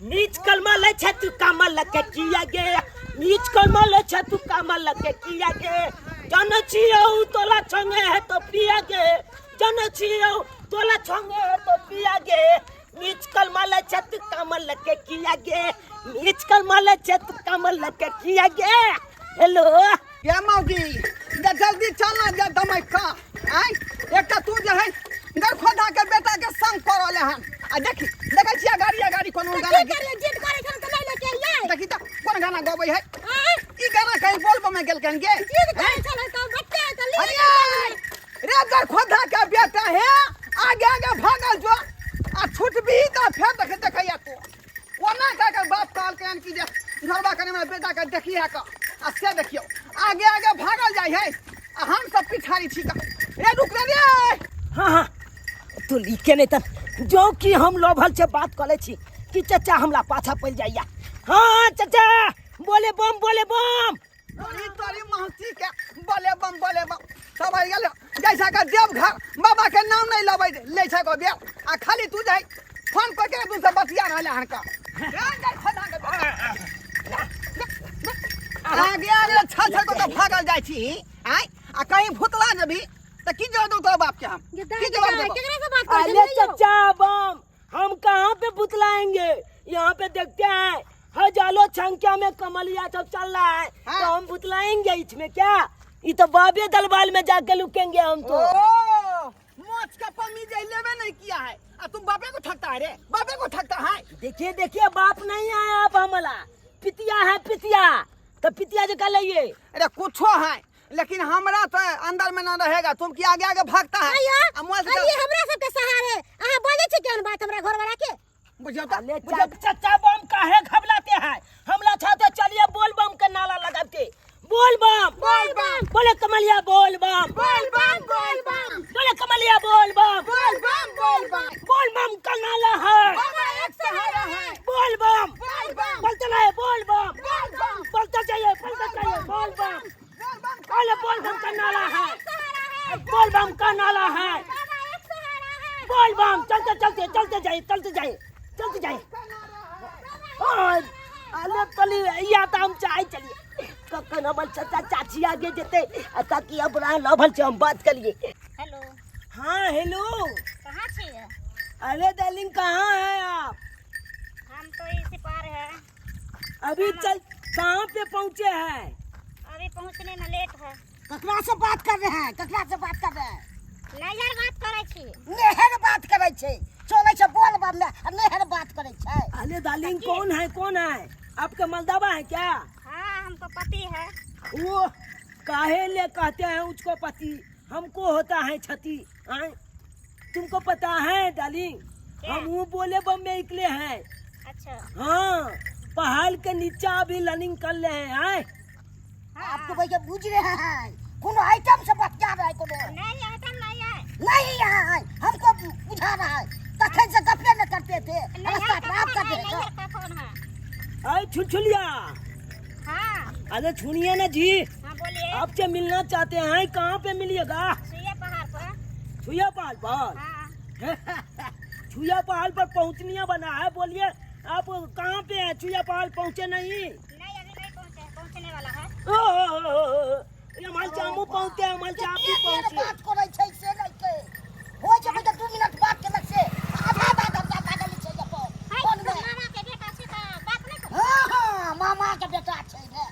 नीच कलमा ले छै तू कमल के किया गे, नीच कलमा ले छै तू कमल के किया गे। जन छियौ तोला छंगे है तो पिया गे, जन छियौ तोला छंगे है तो पिया गे। नीच कलमा ले छै तू कमल के किया गे, नीच कलमा ले छै तू कमल के किया गे। हेलो ये मौगी जे जल्दी चल ना जे दमैक का आय। एकटा तू जे है गरखोधा के बेटा के संग कर रहले हन आ देखी देखै छियै गाड़ी गाड़ी कोनो गाना की करियै, जिद करै छल तऽ नहि लऽ के अइयै। देखी त कोन गाना गबै है। आँय? ई गाना कहीं बोलबो में गेलकन गे। जिद करै छल तऽ बच्चा है तऽ लिए। अरे रे गरखोधा के बेटा है, आगे आगे भागल जो आ छुटबी त फेर देख देखैया तू ओना कह के बाप कहलकै हन कि जे घरबा कने हमरा बेटा के देखी है का आ से देखियो आगे आगे भागल जाइ है आ हम सब पिछाड़ी छी का रे रुक रे रे। हाँ हाँ तू लिखे नहीं तब जो कि हम लोभल से बात करे छी कि चचा हमला पाछा पड़ जाइया। हाँ चचा बोले बम बोले बम। तोरी तोरी महसी के बोले बम बोले बम सब आ गेल जैसा का देवघर बाबा के नाम नहीं लबै ले छै को बेर आ खाली तू जाई फोन करके तू सब बतिया रहले हन का आगे आगे छ छ को तो भागल जाइ छी आय आ कहीं भुतला जबी त की जवाब दऊ तोरा बाप के हम की जवाब देबो? केकरा से बात करै अरे चचा बम हम कहाँ पे भुतलाएंगे, यहाँ पे देखते हैं हजारों संख्या में कमलिया सब चल रहा है। हाँ। तो हम भुतलाएंगे इसमें क्या, ये तो बाबे दलबाल में जाके लुकेंगे हम तो। ओ मोच का पमी जे लेबे नहीं किया है आ तुम बापे को ठगता है रे, बापे को ठगता है। देखिए देखिए बाप नहीं आया आप हमला, पितिया है पितिया, तो पितिया जो कर लिए। अरे कुछो है लेकिन हमरा तो अंदर में ना रहेगा, तुम की आगे आगे भागता है। आइयो, आ मोबाइल से आइए, हमरा सबके सहारे अहाँ बोले छी केहन बात हमरा घरवाला के। बुझियौ त, अरे बुझियौ त। चचा बम काहे घबलाते हैं, हमला छाते चलिए बोल बम के नाला लगाते। बोल बम बोल बम बोले कमलिया बोल बम बोल बम बोल बम बोले कमलिया बोल बम बोल बम बोल बम बोल बम का नाला है, बाबा एक सहारा है। बोल बम बोल बम बोलते रहे बोल बम बोल बम बोलते जाइए बोलते जाइए बोल बम बोल बम बोले बोल बम का नाला है, बोल बम का नाला है, बोल बम चलते चलते चलते जाइए चलते जाइए चलते जाइए। अरे तली या तो हम चाहे चलिए कखन हमर चाचा चाची आगे जेते आ ताकि अब रहा लभल से हम बात करिए। हेलो। हाँ हेलो। कहाँ छियै? अरे डार्लिंग कहाँ हैं आप? हम तो इसी पार है। अभी चल कहाँ पे पहुँचे हैं? अभी पहुँचने में लेट है। ककरा से बात कर रहे हैं, ककरा से बात कर रहे हैं? नैहर बात करै छी। नैहर बात करै छै, चलै छै बोल बम में आ नैहर बात करै छै। अरे डार्लिंग कौन है, कौन है आपका? मलदावा है क्या? हाँ हमको पति है। वो काहे ले कहते हैं उसको पति, हमको होता है क्षति। हाँ? तुमको पता है डार्लिंग हम वो बोले बम में निकले हैं। अच्छा। हाँ पहाड़ के नीचा अभी लर्निंग कर रहे हैं। हाँ? हाँ। आपको भैया बुझ रहे हैं कोनो आइटम से बतिया रहा है कोनो? नहीं आइटम नहीं है। नहीं यहाँ है हमको बुझा रहा है, तखन से गपे न करते थे। नैहर रास्ता का खराब फोन कर है, दे। नैहर का फोन है। अरे छुलछुलिया। हाँ। अरे सुनिए ना जी। हाँ बोलिए। आपसे मिलना चाहते हैं, कहाँ पे मिलिएगा? सुइया पहाड़ पर। सुइया पहाड़ पर? हाँ। सुइया पहाड़ पर पहुँचनिया बना है, बोलिए आप कहाँ पे हैं? सुइया पहाड़ पहुँचे नहीं? नहीं अभी नहीं पहुँचे, पहुँचने वाला है। ओ, ओ, ओ, ओ, ओ, ये हमारे चामू पहुँचते हैं, हमारे चामू के पहुँचे। बात करै छै से नहीं के हो जेबै तऽ 2 मिनट बात केलक से आधा आधा घंटा लागल छै जे फोन है, फोन में। मामा के बेटा छै तऽ बात नहीं कर। हाँ हाँ मामा के बेटा छै ने,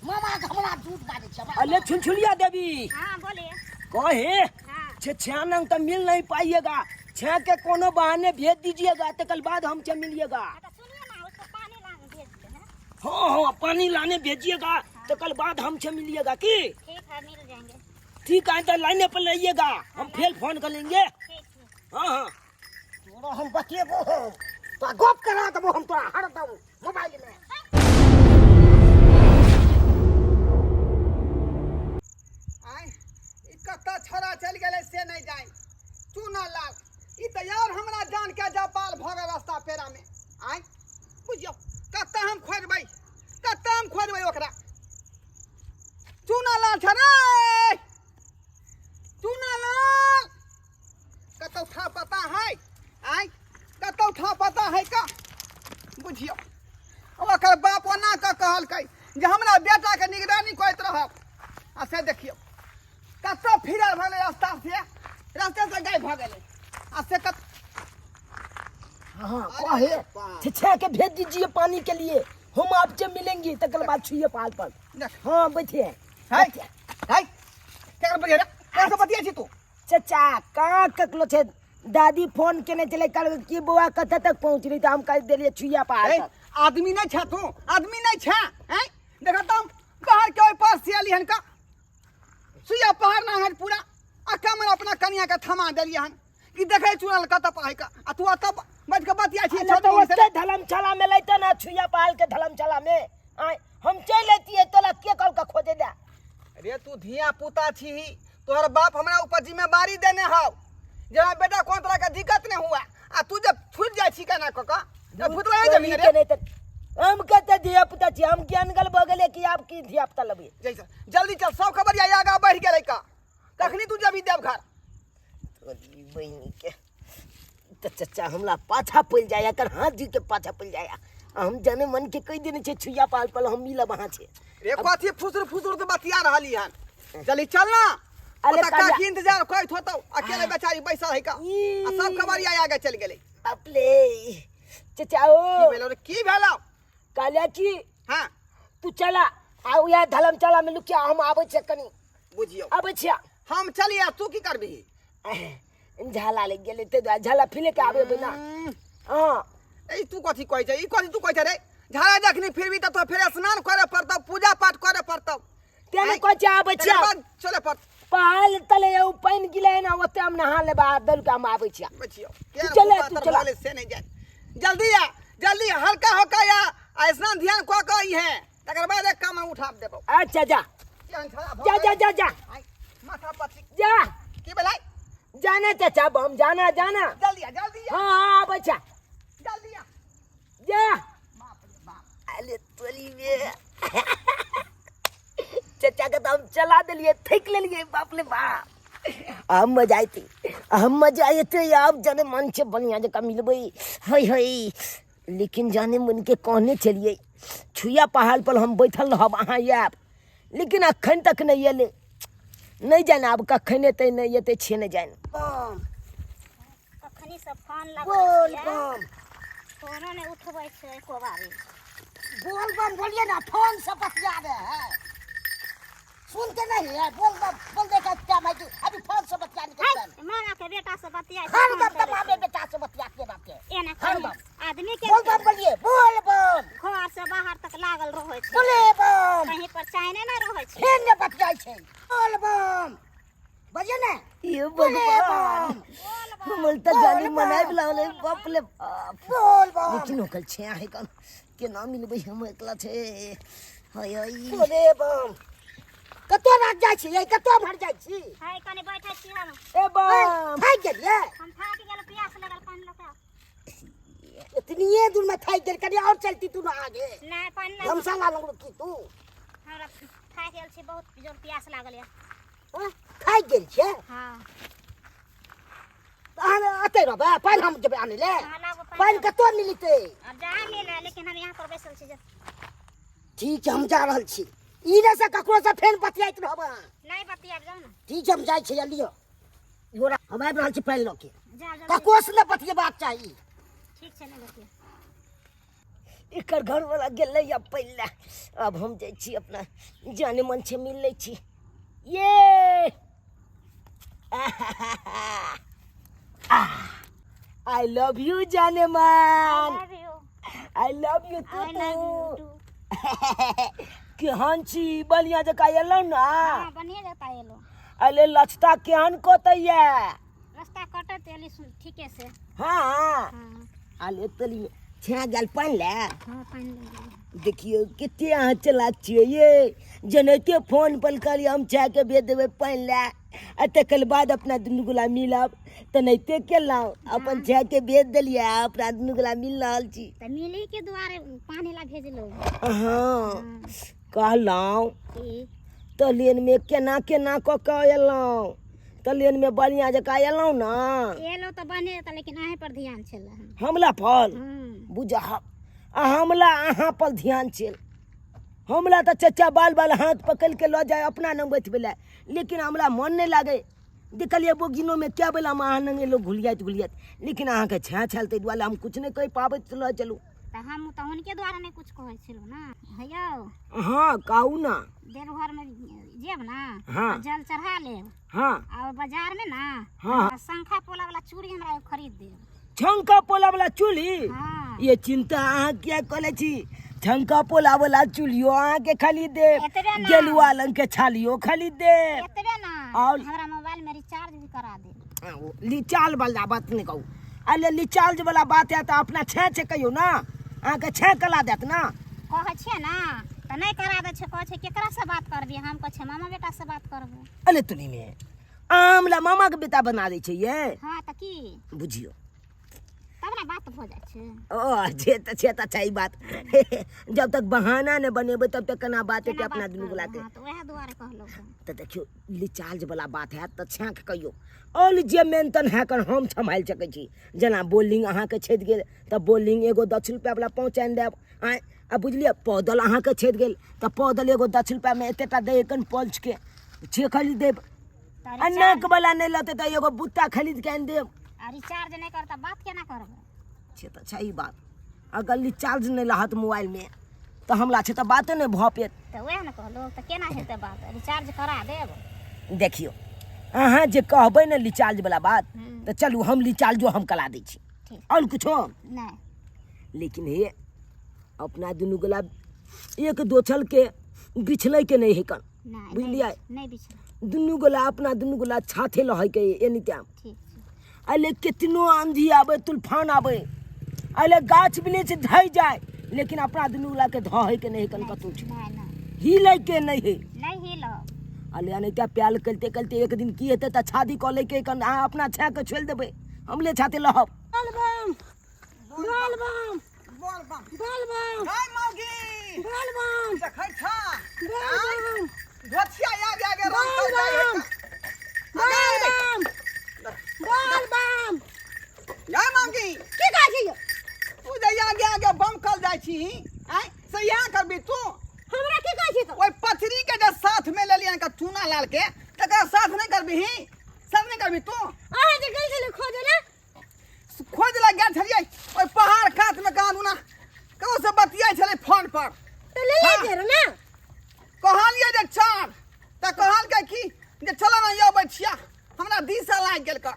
मामा के हमरा झूठ बाजै छै। अरे छुनछुलिया देवी। हाँ बोलिए। कहे हाँ। छे छह नंग तो मिल नहीं पाइएगा, छह के कोनो बहाने भेज दीजिएगा तो कल बाद हमसे मिलिएगा। हाँ, तो सुनिए ना उसको पानी लाने भेजते हैं। हाँ हाँ पानी लाने भेजिएगा तो कल बाद हमसे मिलिएगा की? ठीक है मिल जाएंगे। ठीक है तो लाइने पर रहिएगा, हम फिर फोन कर लेंगे। ठीक ठीक। हाँ हाँ। तोरा हम बतिएबो हम तो गप करा देबो हम तोरा हरदम मोबाइल में। आय ई कतऽ छोड़ा चलि गेलै से नहीं जाय। चूना लाल ई तऽ यार हमरा जान के जपाल भऽ गेल रास्ता पेरा में। आय बुझियौ कतऽ हम खोजबै, कतऽ हम खोजबै ओकरा। चूना लाल छै रे, चूना लाल कतौ था पता है? आय कतौ था पता है का? बुझ बुझियौ, ओकर बाप ओना कऽ कहलकै जे हमरा बेटाके निगरानी करैत रहब, आ से देखियौ कतऽ फिरल भऽ गेलै, रास्ता से रास्ते से गायब भऽ गेलै। आ से कत हाँ कहे छछा के भेज दीजिए पानी के लिए, हम आपसे मिलेंगे तकर बाद छुइए पाल पर। हाँ बैठिए। है है, केकर बतिया रे? केकर बतिया छी तू? चचा कहाँ ककलो छे, दादी फोन केने छलै कल कि बौआ कतऽ तक पहुँचली, तऽ हम कहि देलियै छुइया पहाड़ ए, पर। आदमी नहीं छा तू, आदमी नहीं छा हैं? देखा तुम बाहर के ओइ पास से अली हन का सुइया पहाड़ ना हन पूरा आ कमर अपना कनिया के थमा देलियै हन कि देखै चुनल कतऽ पढ़ै का, आ तू ओतऽ बैठ के बतिया छी। अरे तो ओते धर्मशाला में लैते ना, छुइया पहाड़ के धर्मशाला में आय हम चलि अतियै, तोला के कहल के खोजे दे? रे तू धिया पुता छी, तोहर बाप हमरा ऊपर जिम्मेवारी देने हौ जे हमरा बेटा कोन तरह के दिक्कत नहीं हुआ, आ तू जब छूट जाइ छी केना कऽ कऽ जब भूत लगे जमीन रे। नहीं त हम कहते धिया पुता छी, हम ज्ञान गल भऽ गेलै कि आब की धिया पुता लबियै। जैसे जल्दी चल, सब खबर या आगा बढ़ि गेलै का, कखनी तू जबी देवघर? तोरी बहिनी के तऽ चचा हमरा पाछा पड़ि जाय, एकर हाथ जी के पाछा पड़ि जाय। हम जाने मन के कहि देने छै छुइया पाल पर हम मिलब अहाँ छै। रे कथी फुसुर फुसुर से बतिया रहली हन, जल्दी चल ना। अरे ओतऽ करिया। काकी इंतजार करैत होतौ, अकेले बेचारी बैसल है का, ई। आ सब खबर या आगे चलि गेलै। अपले चचा ओ की भेलौ रे, की भेलौ? कहलियै कि हाँ तू चला आ उएह धर्मशाला में लुकिया, हम आबै छियै कनी। बुझियौ आबै छियै। हम चलिए, तू की करबिही? झाला लागि गेलै ताहि दुआरे झाला फिले के आबै बिना। हाँ ई तू कथी कहै छै, ई कथी तू कहै छै रे? झाड़ा जखनी फिरबी तऽ तोरा फेर स्नान करे पड़तौ, पूजा पाठ करे पड़तौ। तें ने कहै छियै आबै छियै। तकर बाद चले पड़तौ। पहाड़ तले एगो पानि गिलै ने, ओते हम नहा लेबै आ दौड़ के हम आबै छियै। बुझियौ तू चले, तू चला। से नहीं जाए, जल्दी आ जल्दी, हल्का हल्का आ, आ स्नान ध्यान कऽ कऽ अइहे, तकर बाद एक काम उठा देबौ। अच्छा जा। केहन छौड़ा भऽ जा जा गेलै। जा जा। आइ, माथा पची जा। की भेलै? जाना चाचा बम, जाना जाना। जल्दी आ जल्दी आ। हाँ हाँ आबै छै। जल्दी आ। जा। बाप रे बाप। अरे तोरी में चाचा के तो हम चला देलिए, थक लेलिए, बाप रे बाप। हम मजा अयतै, हम मजा अयतै, आब जाने मन छै बढ़िया जकाँ मिलबै। है है, लेकिन जाने मन के कहने छलियै छुइया पहाड़ पर हम बैठल रहब, अहाँ आयब, लेकिन अखन तक नहि एलै। नहि जाने आब कखन एतै नहि एतै से नहि जाने। कखनी से फोन लगबै बोल छियै, बम। फोनो नहि उठबै छै एको बारी। बोल बम बोलिए ना, फोन से बतिया रहे हैं, सुनते नहीं है। बोल बम बोल देगा क्या भाई, अभी फोन से बतियाने के है, टाइम। मामा के बेटा से बतियाइ छै, हर फोन दम करै मामे छै। बेटा से बतिया के बात के। एना हर कनी दम। आदमी के बोल बम बोलिए, बोल बम। घर से बाहर तक लागल रहै छै, बोले बम। कहीं पर चैने नहि रहै छै। फेर ने बतियाइ छै। बोल बम बजिए ने। ये बोले भगवान, बम। हमर तऽ जानी मनाय लागलै, बाप रे बाप। बोल बम। लेकिन ओकर छै आहे कन केना मिलबै, हम एकला छै। हाय हाय। बोले बम। कतौ रात जाइ छी, कतौ भर जाइ छी? है कनी बैठै छी हम। ए बम। थाकि गेलियै? हम थाकि गेल, प्यास लगल, पानि लऽ कऽ आउ। इतनिए दूर में थाकि गेल, कनी और चलती तू ना आगे। नहि, पानि नहि। धर्मशाला लगलो की तू? हमरा थाकि गेल छी, बहुत जोर प्यास लागल यऽ। हँ, थाकि गेल छियै? हाँ। तऽ अहाँ एतै रहबै, पानि हम जेबै आनै लए। अहाँ लाबू पानि। पानि कतऽ मिलतै? आब जहाँ मिले, लेकिन हम यहाँ पर बैसल छी। जे ठीक छै, हम जा रहल छी। ई नहि से ककरो से फेर बतियाइत रहब अहाँ। नहि बतियाब, जाउ ने। ठीक छै, हम जाइ छी, लिअ इहो, हम आबि रहल छी पानि लऽ के। जाउ जल्दी। ककरो से नहि बतियेबाक चाही। ठीक छै, नहि बतियाब। एकर घरवाला गेलै या पहिले, आब हम जाइ छी अपना जाने मन छै मिल लै छी। ये I love you जाने मन। I love you. I love you too. I love you too. केहन छी? बढ़िया जकाँ एलहुँ ने? हाँ, बढ़िया जकाँ एलहुँ। अरे लचता केहन कतैया? रास्ता कटत एली ठीके से। हाँ। हाँ। अले तली छा गेल पानि ले। हाँ, पानि ले गेलियै। देखियौ कते अहाँ चलाक छियै ये, जेनाहिते फोन पर कहलियै हम चाय के भेज देबै पानि लए आ तकर बाद अपना दुनू गोला मिलब, तेनाहिते केलहुँ, अपन चाय के भेज देलियै आ अपना दुनू गोला मिल रहल छी। तऽ मिली के दुआरे पानि ला भेजलहुँ। हाँ, कहलहुँ की? तऽ लेनमे केना केना कऽ कऽ एलहुँ? तऽ लेनमे बढ़िआँ जकाँ एलहुँ ने? एलहुँ तऽ बढ़िआँ तऽ, लेकिन अहीं पर ध्यान छलै। हमला फल हूँ। बुझह आ हमला अहाँ पर ध्यान छल। हमला तऽ चचा बाल बाल हाथ पकड़ि के लऽ जाय अपना नंग बैठबै लए, लेकिन हमरा मन नहि लागै। देखलियै बोगिनोमे कए बेलामे अहाँ नंगे लोक घुलियाइत घुलियाइत, लेकिन अहाँके छाँ छल ताहि दुआरे हम किछु नहि कहि पाबैत लऽ चलू। तऽ हम तऽ हुनके द्वारा नहि किछु कहै छलहुँ ने। हेयौ। हँ, कहू ने। देवघरमे जेब ने? हाँ। तऽ जल चढ़ा लेब। हाँ। आ बाजारमे ने, हाँ, शंखा पोला वाला चूड़ी हमरा एगो खरीद देब। छंका पोला वाला चूल्ही? हाँ। ये चिंता अहाँ किया करै छी? छंका पोला वाला चूल्हियो अहाँके खरीद देब, एतबे ना। गेलुआ रंग के छालियो खरीद देब। एतबे ना, और? हमरा मोबाइल में रिचार्ज भी करा देब। लिचाल वाला बात नहि कहू। अरे लिचार्ज वाला बात है तऽ अपना छे छे कहियौ ने, अहाँके छे कला देत ना। कहै छियै ना तऽ नहि करा दै छै। कहै छै केकरा से बात करबी? हम कहै छियै मामा बेटा से बात करबो। अरे तुनी में आम ला मामा के बेटा बना दै छै ये। हाँ तऽ की बुझियौ तब ने बात भऽ जाइ छै। ओ जे तऽ छै तऽ छै बात। जब तक बहाना नहि बनेबै तब तक केना बात हेतै? केना अपना बात दुनू करबै? गोला के हाँ, तऽ उएह दुआरे कहलहुँ हन। तऽ देखियौ, रिचार्ज वाला बात हैत तऽ छाँक कहियौ। ऑल जे मेंटन है कर हम सम्हालि सकै छी। जेना बोलिंग अहाँके छथि गेल तऽ बोलिंग एगो 10 रुपैआवला पहुँचानि देब। आँय, आ बुझलियै, पौधल अहाँके छथि गेल तऽ पौधल एगो 10 रुपैआमे एतेटा दै कन पल्सके से खरीद देब। तऽ आ रिचार्ज नाकवला नहि लेतै तऽ एगो बुत्ता खरीद के आनि देब। आ रिचार्ज नहि करत तऽ बात केना करबै? से तऽ छै ई बात। अगर रिचार्ज नहि रहत मोबाइलमे तऽ हमरा छै तऽ बाते नहि भऽ पेत। तऽ उएह ने कहलहुँ, तऽ केना हेतै बात? रिचार्ज करा देब। देखियौ, अहाँ जे कहबै ने रिचार्ज वाला बात, हम्म। तऽ चलू हम रिचार्जो हम करा दै छी। ठीक। आओर कुछो नहि। लेकिन हे, अपना दुनू गोला एक दोसर के बिछलै के नहि हेकन। नहि। बुझलियै? नहि बिछलै। दुनू गोला अपना दुनू गोला छाथे रहै के एनी टाइम। ठीक छै। अले कितनो आंधी आबै, तूफान आबै, अले गाछ वृक्ष ढहि जाय, लेकिन अपना दुनू गोला के धहै के नहि हेकन कतौ छै। नहि नहि। हिलै के नहि हे। नहि हिलब। अले अनैता प्याल कलते कलते एक दिन की हेतै तऽ छादी कऽ लैके कन अहाँ अपना छा के छोड़ि देबै, हमले छाते लहब। बोल बम, बोल बम। बोल बम। बोल बम। हाय मौगी। बोल बम। देखै छा? बोल बम। धोथिया आगे आगे रंग बोल कर जाइ है। बम। बोल बम, बोल बम। गाय मौगी। की कहै छी? तू जे आगे आगे बम कल जाइ छी, आँय, से इएह करबी तू? हमरा की कहै छी तो? ओहि पथरी के जे साथ में लेलियन का चूना लाल के, तकरा साथ नहि करबी? साथ नहि करबी तू? अहाँ जे गेल छलियै खोजै लए? खोज लए गेल छलियै ओहि पहाड़ कात में, कहाँ दूना ककरो से बतियाइ छलै फोन पर। तऽ ले ले हाँ। जे रहे ने। कहलियै जे चल, तऽ कहलकै कि जे चलो ने, अबै छिया, हमरा दिशा लागि गेल का।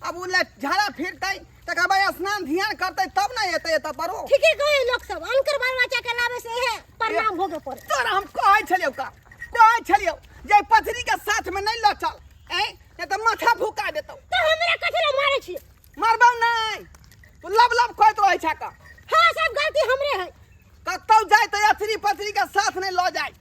अब ओ ले झाड़ा फिरतै, तकर बाद स्नान ध्यान करतै, तब ने एतै एतऽ पर ओ। ठीके कहै लोक सब, अनकर बाल बच्चा के लाबै से इहे परिणाम भोगे पड़े। तोरा हम कहै छलियौ का, कहै छलियौ जे पथरी के साथ में नहि लऽ चल, ऐं, नहीं तऽ माथा फुका देतौ। तऽ हमरा कथी लए मारै छी? मारबौ नहि, तू लब लब कहैत रहै छा का। हाँ, सब गलती हमरे है। कतौ जाय तऽ अथरी पथरी के साथ नहि लऽ जाय।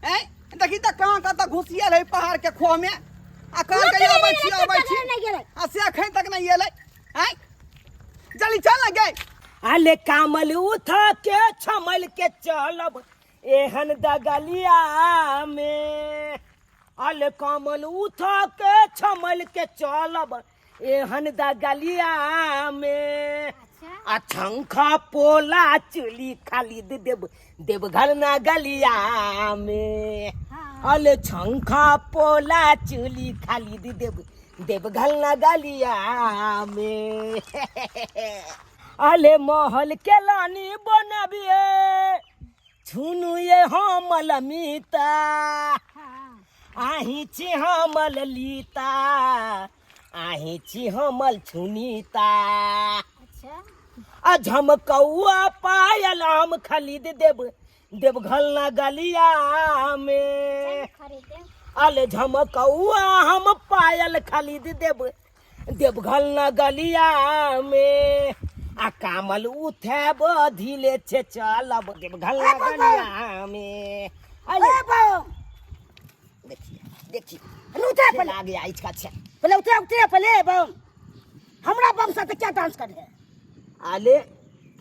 ऐं, देखी तऽ कहाँ कतऽ घुसियल है पहाड़ के खोह में, आ कहलकै लोक अबै नहि छी, गेलै, अबै कुत्ता छी, नहि गेलै। आ से एखन तक नहि एलै। ऐं, जल्दी चल ने गे। अले कामल उठा के छमल के चलब एहन दगलिया में। अले कामल उठा के छमल के चलब एहन दगलिया में। अच्छा। आ छंखा पोला चुली खाली दे देब देवघर ना गलिया में। हाँ। अले छंखा पोला चुली खाली दे देब देवघर ना गलिया में। अले महल के लानी बनबिए छुनु ये हमल मीता। हाँ। आही छी हमल लीता, आही छी हमल छुनीता। अच्छा। आ झमकौआ पायल हम खरीद देब देवघर ना गलिया में। चल खरीद देब। अले झमकौआ हम पायल खरीद देब देवघर ना गलिया में। आ कामल उठेब धीले छे चलब देवघर ना गलिया में। अले ए बम। देखिए देखिए। पहले उतरे पहले। आ गया इसका। अच्छा। पहले उतरे, उतरे पहले बम। हमरा बम साथ क्या डांस कर रहे? अले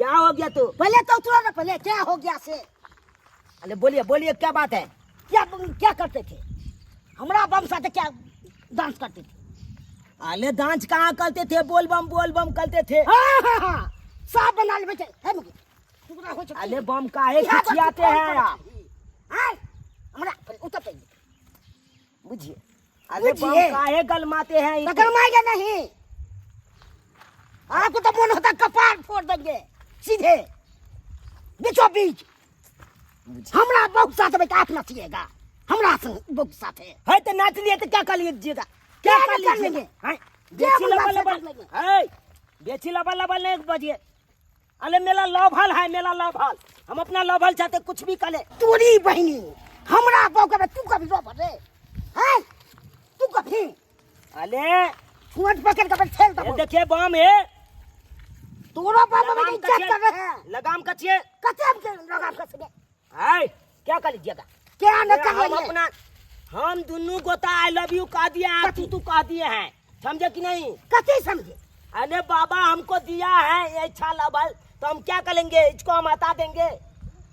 क्या हो गया तू? पहले तो उतरो ना पहले, क्या हो गया से? अरे बोलिए बोलिए, क्या बात है? क्या क्या करते थे? हमरा बम साथ क्या डांस करते थे? अले डांस कहाँ करते थे? बोल बम बोल बम करते थे। हाँ हाँ हाँ, साफ बना लेबै छै हे मुखिया टुकड़ा होइ छै अरे बम काहे इएह पर खिचियाते फोन हैं करै आप छी। आय हमरा उतर पड़ि बुझिए अरे बम बुझिए। काहे गलमाते हैं तो इतने? गरमाएगा नहीं आपको तो मन होता कपार फोड़ देंगे सीधे बीचों बीच हमरा बहुत साथ में आप नचिएगा हमरा संग बहुत साथ है है तो नाच लिए तो क्या कर लीजिएगा क्या क्या कर कर लीजिएगा लेंगे? हैं? क्या बेची बोलना लबा से लबा कर लेंगे? है बेची लबा लबा नहीं बजिए अरे मेरा लवहल है मेरा लवहल हम अपना लवहल चाहते कुछ भी कर ले तोरी बहिनी हमरा बहु के तू कभी रो रे हैं तू कभी अरे ठूंठ पकड़ के ठेल ये दबो देखिए बम है तोरा बाबा लगाम में इज्जत कर रहे हैं लगाम कचिए कते के लगाम कसबे है क्या कर लीजिएगा क्या न कर हम लेंगे अपना हम दोनों गोता I love you कह दिए हैं तू तू कह दिए हैं समझे कि नहीं कते समझे अरे बाबा हमको दिया है ये अच्छा लवल तो हम क्या करेंगे इसको हम हटा देंगे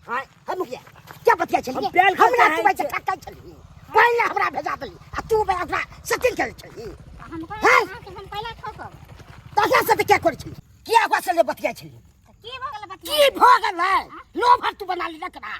हाँ हम मुखिया क्या बतिया चलिए हम प्यार करते हमरा हैं तू बच्चा इससे। ठक्का चली पहले हमरा भेजा दली आ तू बे अपना सचिन चल चली हम हैं? अहाँके हम पहला ठोकब तकरा से क्या करै छी किया ओकरा से ले बतिया छली तऽ की भऽ गेल बतिया की भऽ गेल है लोभर तू बना ली रखना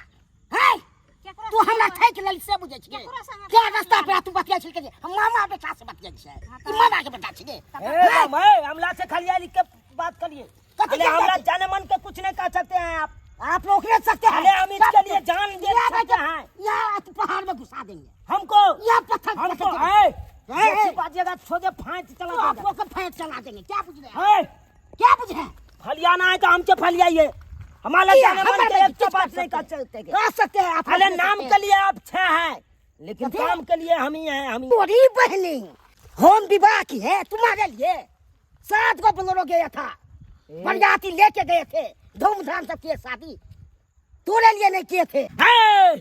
है केकरो तू हमरा संगे ठैक लेल से बुझै छी केकरो संगे क्या रास्ता पे तू बतिया छी के हम मामा बेटा से बतिया छी हाँ, ई मामा के बेटा छी ए राम, ए, हमला से खलिया लिख के बात करिए कथी अरे के हमरा बात? जाने मन के कुछ नहीं कह सकते हैं आप आप रोक नहीं सकते हैं अरे हम इसके लिए जान दे यहाँ सकते हैं। यहाँ तो पहाड़ में घुसा देंगे हमको यहाँ पत्थर हमको पकड़ के- ए ए, ए। बेची बाजिएगा छोड़ फांस तो चला आपको देगा को फेंक चला देंगे क्या बुझ रहे हैं ए, क्या बुझे हैं? फलियाना है तो हमसे फलियाइए हमारा किया, जाने मन हमारे के एक कुछ तो बात कर नहीं कर सकते सकते कर सकते हैं आप अरे कर नाम सकते के हैं। लिए आप छह हैं लेकिन कथी? काम के लिए हम ही हैं हम ही तोरी बहनी होम विवाह की है तुम्हारे लिए सात को बोलेरो गया था बरियाती लेके गए थे धूमधाम से किए शादी तोरे लिए नहीं किए थे है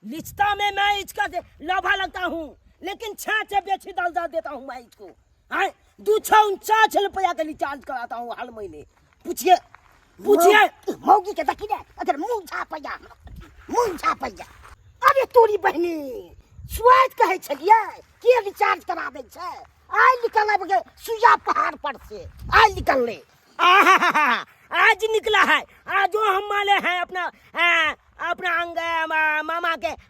लिचता में मैं इसका लोभा लगता हूँ लेकिन छह छह बेची डाल डाल देता हूँ मैं इसको हाँ दो छह उनचास रुपया के रिचार्ज कराता हूँ हर महीने पूछिए पूछिए मौगी के देखी ने अगर मुंह झापैया मुंह झापैया अरे तोरी बहनी स्वाद कहै छलियै के रिचार्ज करा दै छै आइ निकल आबि गेल सुइया पहाड़ पर से आइ निकललै आहाहाहा, आज निकला है आज जो हम माले हैं अपना अपना अंग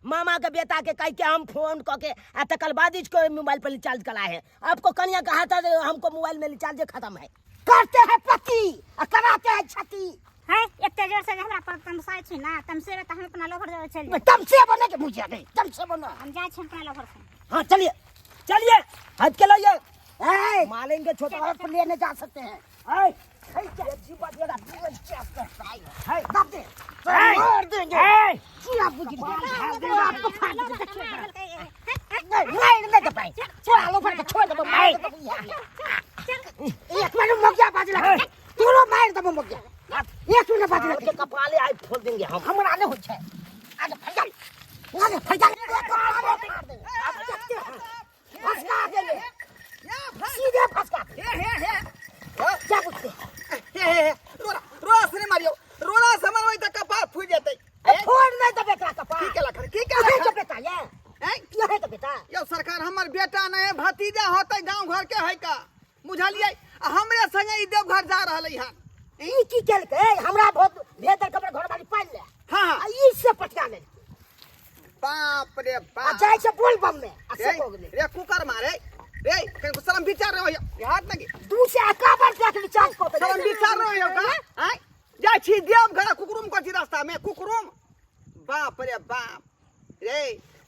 मामा के बेटा के कह के हम फोन कह के आ तकर बाद इसको मोबाइल पर रिचार्ज कराए हैं। आपको कन्या कहा था जो हमको मोबाइल में रिचार्ज खत्म है। करते हैं पति आ कराते हैं छति। है एते जोर से जे हमरा पर तमसाइ छी ना तमसेबे तऽ हम अपना लोभर जगह चलि जायब। तमसे बने के बुझिया नहीं तमसे बनो। हम जाइ छी अपना लोभर से। हाँ चलिए चलिए हाथ के लाइए। ए, मारेंगे छोटा और पर लेने जा सकते हैं। ए, ए, जी बात ये क्या करता है? है। दाब दे। ए, मार देंगे। ए, चिया बुझ गया। देंगे आपको फाड़ देंगे। देखिए चल नहीं नहीं नहीं भाई छोड़ा लो फट छोड़ दो मार दो एक मिनट मोगिया बाज लगा तोरो मार दबो मोगिया एक मिनट बाज के लगा कपाले आज फोड़ देंगे हम। हमरा नहीं होइ छै आगे फैल आगे फैल अब देखते हैं फसका देंगे सीधे फसका हे हे हे क्या पूछते हे हे हे रोड़ा रोड़ा से नहीं मारियो रोड़ा से मारबै तऽ कपार फूटि जेतै फोड़ नहीं देबे एकरा कपार की केलक हन? की यही केलक तो हन? बेटा ये हैं? यही तो बेटा यौ सरकार हमर बेटा नहीं है भतीजा होतै गांव घर के है का बुझलियै आ हमरे संगे ई देवघर जा रहलै हन ई की केलकै हमरा बहुत भेदर कपड़ा घर वाली पाल ले हाँ, हाँ। आ ई से पटका ले बाप रे आ बाप जाइ छै बोल बम में आ से रे हो गेलै रे कुकर मारे रे कहीं शर्म विचार रहो यो हाथ लगी दू से एकावन रुपया के रिचार्ज कऽ शर्म विचार रहो यो का आय जाइ छी देवघर आ कुकरुम कथी रास्ता में कुकरुम बाप रे बाप रे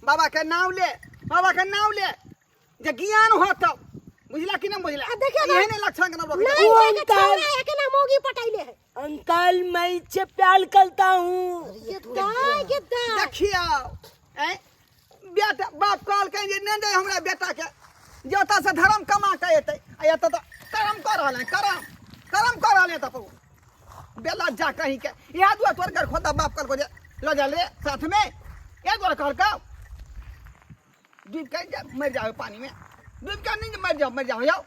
बाबा के नाम ले बाबा के नाम ले जे ज्ञान हो तब बुझला कि नहीं बुझला आ देखियो ना। इहे ने लक्षण के नाम रोक नहीं ओ जाके अंकल। छोड़ा अकेला मौगी पटैले है अंकल मैं इससे प्यार करता हूँ। गिद्दा गिद्दा देखियो ऐं बेटा बाप कहलकै जे नहि दे हमरा बेटा के जे ओतऽ से धर्म कमा के एतै आ एतऽ तऽ कर्म कऽ रहल है कर्म कर्म कऽ रहल है तऽ बेला जा कहीं के इएह दुआरे तोर घर खोदा बाप कहलको जे लऽ जा ले साथ में इएह दुआरे कहलकौ डूबि के जा मरि जाओ पानी में डूबि के नहीं मरि जाओ मरि जाओ जाओ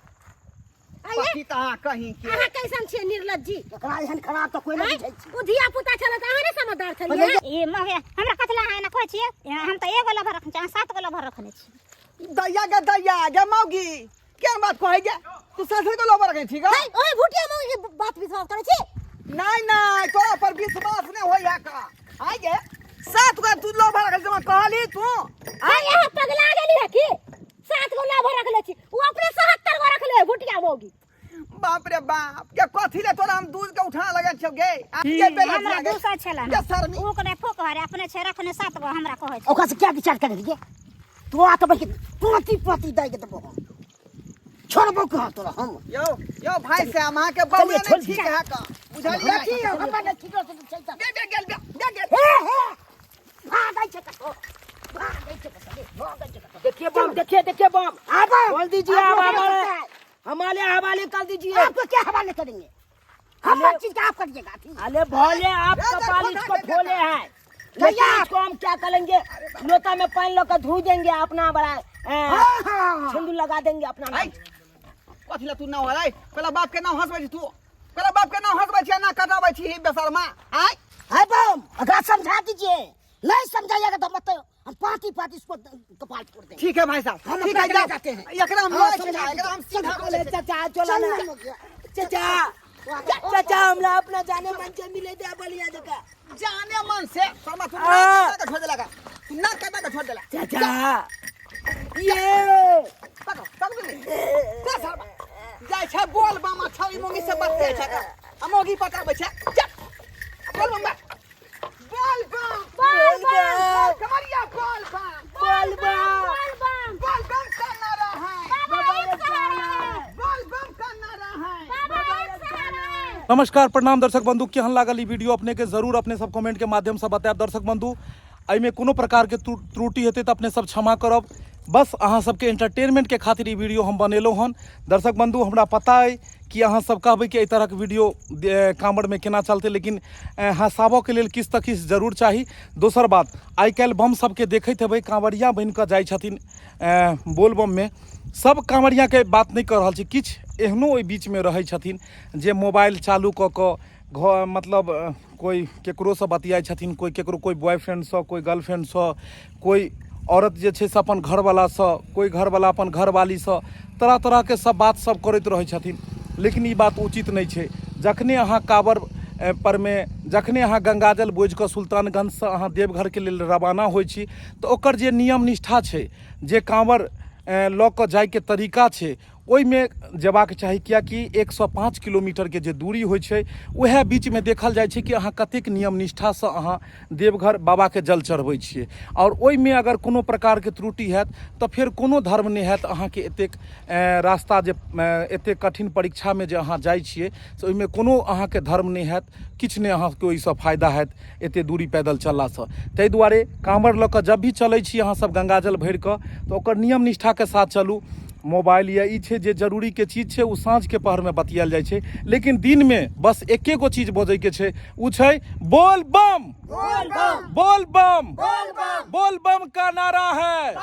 पति तहाँ कहीं के अहाँ कैसन छियै निर्लज्जी एकरा एहन खराब तऽ कोइ नहि बुझै छै ओ धिया पुता छलै तऽ अहाँ नहि समझदार छलियै ई मगे हमरा कथी लए अहाँ एना कहै छियै हम तऽ एगो लभर रखने छी अहाँ सात गो लभर रखने छी। दैया गे दैया गे मौगी केहन बात कहै गे तू ससुर के लोबर रखै छी गा है ओए भुटिया मौगी के बात विश्वास करै छी। नहीं नहीं, तोरा पर विश्वास नहीं होई है का। आइ गे, 7 गो तू लोभा रखल जमा कहली तू। अरे यहाँ पगला गेली है की? 7 गो लाभ रखले छी, उ अपने 70 गो रखले है, भुटिया मौगी। बाप रे बाप, के कथी ले तोरा हम दूध के उठा लगे छौ गे? आ के बेला हमरा गे? दूसरा छला के शर्मी? ऊ कने फूक हरे अपने छै रखने 7 गो हमरा कहै छै। ओकरा से क्या विचार करे गे? तू आ तो बहिन पोती पोती दे के देबो हम। छोड़बो कहाँ तोरा हम? यो यो भाई से हम अहाँ के बउआ चलिए, छोड़ नहीं ठीक है का, बुझलियै? देखिए, हमरा नहि ठीक से छै तऽ। बे बे गेल, बे बे गेल। हे हे, भागै छै कतौ, भागै छै कतौ, भागै छै कतौ। देखिए बम, देखिए देखिए बम, आबो बोल दीजिए आप अब लोग हमारे क्या करता है? हमारे हवाले कर दीजिए। आपको क्या हवाले करेंगे? हम हर चीज का आप करिएगा। अरे भोले आप ए, कपाल देखो, इसको देखो, भोले हैं, भैया। लेकिन इसको हम क्या करेंगे? लोटा में पानी लोग धो देंगे अपना, बड़ा हाँ, हाँ। सिंदूर लगा देंगे अपना। आई कथी ला तू नाव हराय? पहला बाप के नाव हंसबै छी तू, पहला बाप के नाव हंसबै छी आ ना कटाबै छी ही बेशर्मा। आय है बम, अगर समझा दीजिए, नहीं समझाइएगा तो मत हम पाती पाती इसको कपाल फोड़ देंगे। ठीक है भाई साहब, हम ठीक अपना है, चले जाओ। जाते हैं। एकरा हम हाँ, लऽ छी, समझा एकरा हम सीधा बोले बोले। चाचा चलो चल ना ना मुखिया। चाचा, चाचा हमरा अपना जाने मन से मिले दे बढ़िया जगह। जाने मन से शर्मा तू हाँ। ना कटा के छोड़ देला का, तू ना कटा के छोड़ देला। चाचा ये पकड़ पकड़ ले जा शर्मा, जाइ छै बोल बामा छौरी मोगी से बतियाइ छै का, आ मोगी पटाबै छै। जा बोल बम, बोल बम, बोल बम, कमरिया बोल बम, बोल बम, बोल बम, बोल बम का नारा है, बाबा एक सहारा है, बोल बम का नारा है। बाबा एक सहारा है। नमस्कार प्रणाम दर्शक बंधु, केहन लागल ई वीडियो अपने के जरूर अपने सब कमेंट के माध्यम से बतायब। दर्शक बंधु एहिमे कोनो प्रकार के त्रुटि हेतै तऽ अपने सब क्षमा करब, बस अहाँ सबके एंटरटेनमेंट के खातिर ई वीडियो हम बनेलहुँ हन। दर्शक बंधु हमरा पता अइ कि अहाँ सब कहबै कि एहि तरहक वीडियो कांवरमे केना चलतै, लेकिन हँसाबऽके लेल किछु तऽ किछु जरूर चाही। दोसर बात आइ काल्हि बम सबके देखैत हेबै कांवरिया बनिकऽ जाइ छथिन बोलबममे, सब कांवरियाके बात नहि कऽ रहल छी, किछु एहनो ओहि बीचमे रहै छथिन जे मोबाइल चालू कऽ कऽ घर मतलब कोइ ककरोसँ बतियाइ छथिन, कोइ ककरो, कोइ बॉयफ्रेंडसँ, कोइ गर्लफ्रेंडसँ, कोइ औरत जे छै से अपन घरवलासँ, कोइ घरवला अपन घरवालीसँ, तरह तरहके सब बात सब करैत रहै छथिन। लेकिन ई बात उचित नहि छै। जखने अहाँ काँवर परमे जखने अहाँ गङ्गाजल बोझिकऽ सुल्तानगञ्जसँ अहाँ देवघरके लेल रवाना होइ छी तऽ ओकर जे नियम निष्ठा छै, जे काँवर लऽ कऽ जाइके तरीका छै, ओहिमे जेबाक चाही। किएकि 105 किलोमीटरके जे दूरी होइ छै उएह बीचमे देखल जाइ छै कि अहाँ कतेक नियम निष्ठासँ अहाँ देवघर बाबाके जल चढ़बै छियै, आओर ओहिमे अगर कोनो प्रकारके त्रुटि हैत तऽ फेर कोनो धर्म नहि हैत अहाँके। एतेक रास्ता जे एतेक कठिन परीक्षामे जे अहाँ जाइ छियै से ओहिमे कोनो अहाँके धर्म नहि हैत, किछु नहि अहाँके ओहिसँ फायदा हैत एतेक दूरी पैदल चललासँ। ताहि दुआरे काँवर लऽ कऽ जब भी चलै छी अहाँ सब गङ्गाजल भरिकऽ तऽ ओकर नियम निष्ठाके साथ चलू। मोबाइल या ई छै जे जरूरीके चीज छै ओ साँझके पहरमे बतियाएल जाइ छै, लेकिन दिनमे बस एके गो चीज बजैके छै, ओ छै बोल बम, बोल बम, बोल बम का नारा है,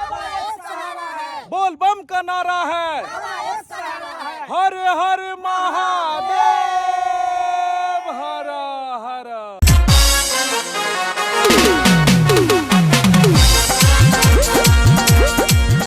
बोल बम का नारा है, हर हर महादेव।